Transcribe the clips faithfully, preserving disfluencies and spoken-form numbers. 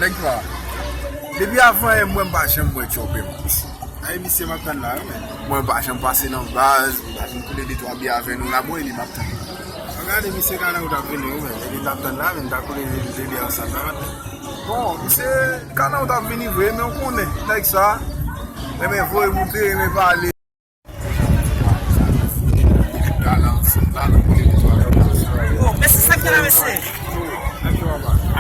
Nèg pa. Depi avan yè, mwen, m pa janm wè Tchòpè, man. Ay, misye m ap tann la, wi, men. Mwen pa janm pase nan baz, m pa janm koule de twa biyè avè nou la, bon, e li m ap tann. Gade, misye Kanal t ap vini, wi, men. E li t ap tann la, men, m ta koule de, de biyè ansanm la, maten. Bon, misye Kanal t ap vini vre, men ou konnen, nèg sa, renmen voye moute, renmen pale. Oh, mesye, sa k gen la, mesye?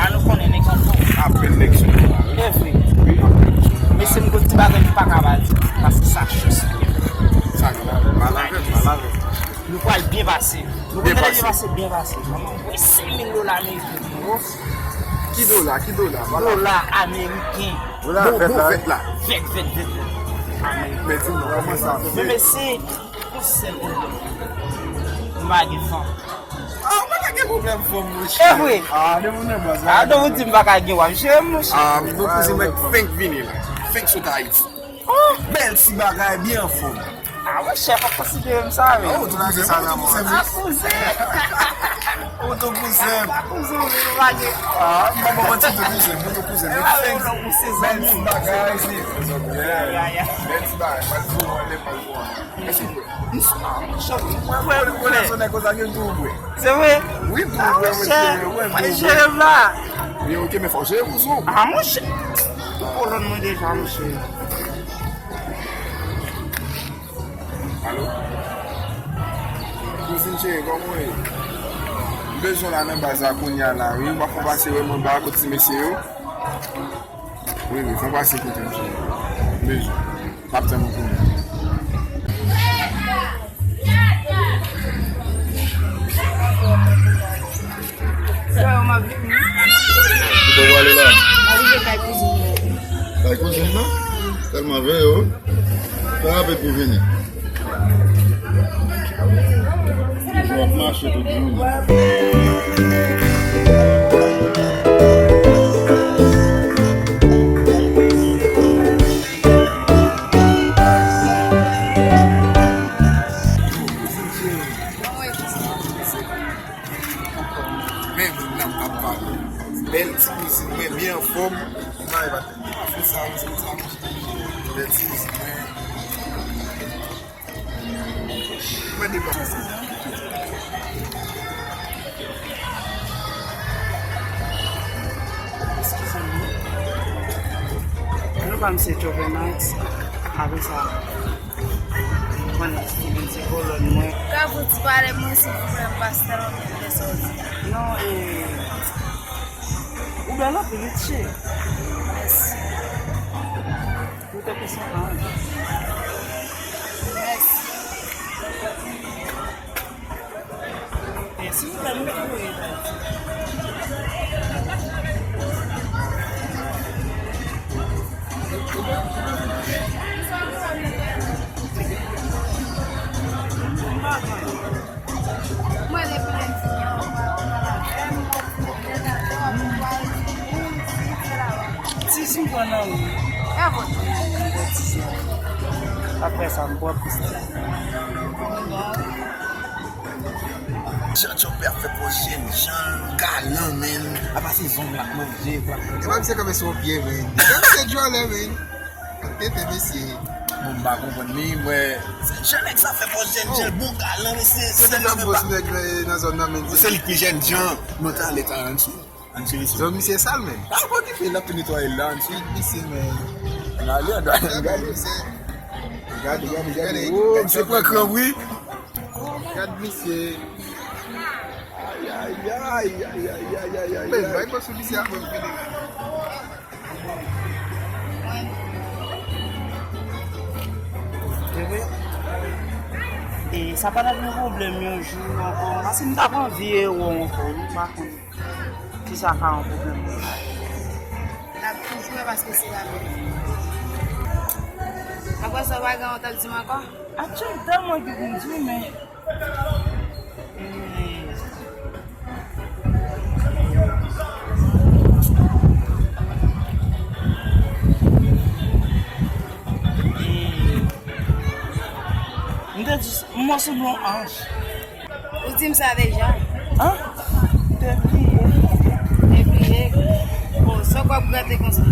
A, nou konnen nèg anfòm. Apre nèg sou la. E vre. Mesye, m gon ti bagay m pa ka ba di. Paske sa chans. Sa nou la. Mal avè, mal avè. Nou pral byen pase. Nou konn byen pase, byen pase. Wi, senk mil dola ameriken. Ki dola, ki dola? Dola ameriken. Dola vèt la, vèt la. Vèt, vèt, vèt. Ameriken. Men di m, kòman sa fè? Men mesye, Yon sèl pwoblèm. M pa gen fanm. Ah, ou pa ka gen pwoblèm fanm, monchè. E vre. Ah, depi ou nan baz la. Ah, donk ou di m pa ka gen waf jere, monchè. Ah, m gon kouzen mwen k fenk vini la. Fenk sot Ayiti. Oh, bèl ti bagay, byen anfòm. Ah, monchè, fòk konsidere m sa, wi. Oh, tou kouzen sa nan mwen. Ah, kouzen. Ou tou kouzen. Ah, kouzen, ou pa gen. Ah, m pa ban manti, tou kouzen, m tou kouzen. Mwen fenk bèl ti bagay. Yeah, yeah, yeah. Bèl ti bagay, mal pou anlè, mal pou anlè. Mesye, m sou a, monchè, wi. Mwen, mwen, mwen, mwen. Se vre? Wi, m tou vre, mesye, mwen, mwen. Jere m la. Wi, ok, men fò jere kouzen w. Ah, monchè. Ou kolòn mwen deja, monchè. Alo? Kouzin cheri, kòman w ye? M bezwen w la nan baz la kounye a la, wi. M ap fè w pase wè m anba kot ti mesye yo. Wi, wi, fè w pase kote m, cheri. M bezwen w. M ap tann ou kounye a. Sa yo, m ap vini. Kote w prale la? M ap rive kay kouzin mwen. Kay kouzin nan? Tèlman veye w. Fè rapid pou vini. Toujou ap mache tout jounen. Men moun nan ap pale. Bèl ti kouzin mwen, byen anfòm. Bay, bay. Fè sa, fè sa, monchè. Bèl ti kouzin mwen. Mwen devan. Eskize m. Nou pa misye Jovenite. Apre sa, mwen Steven se kolòn mwen. Ka fouti pale mwen silvouplè, m pa tèlman konprann sa w di. Non, e, ou bèl anpil, wi, cheri. Mèsi. Ou te konsa, an. Mèsi. Mèsi, ou fè nou kouri. Mwen depi lendi an, mwen pa la. Tizou pran nan ou. E bon. Mwen pran tizou. Apre sa, mwen pran plis tizou. Jan Tchòpè ap fè pòz jènjan galan, menn. Apa se zong l ap manje, l ap manje. E pa misye kanpe sou yon pye, menn. Misye djòlè, menn. Tete, mesye. Bon, m pa konprann li, mwen. Se jan nèg sa fè pòz jènjan, bon galan, mesye. Se li ki pi jènjan. Mwen ta ale ta rann sou. Ann cheri sou. Zòn misye sal, menn. A, pa okipe, l ap tou netwaye l la, ann cheri. Misye, menn. Ann ale, ann ale, ann gade. Gade, gade, gade. Oh, misye pran kranp, wi. Gad misye. Ay, ay, ay. Men, bay pòz sou misye a, mwen vini. E sa pa t ap yon pwoblèm yon jou ankò. Paske m t ap anvi ewo ankò, m pa konn. Kisa ka yon pwoblèm pou sa? N ap toujou wè paske se lavi. Apre sa, w pa gen yon t ap di m ankò? Atchè, tèlman gen pou m di, men, eh, m te di, m sanble yon anj. Ou di m sa deja. An? Te bliye. Te bliye. Bon, se kòb Gade konsa.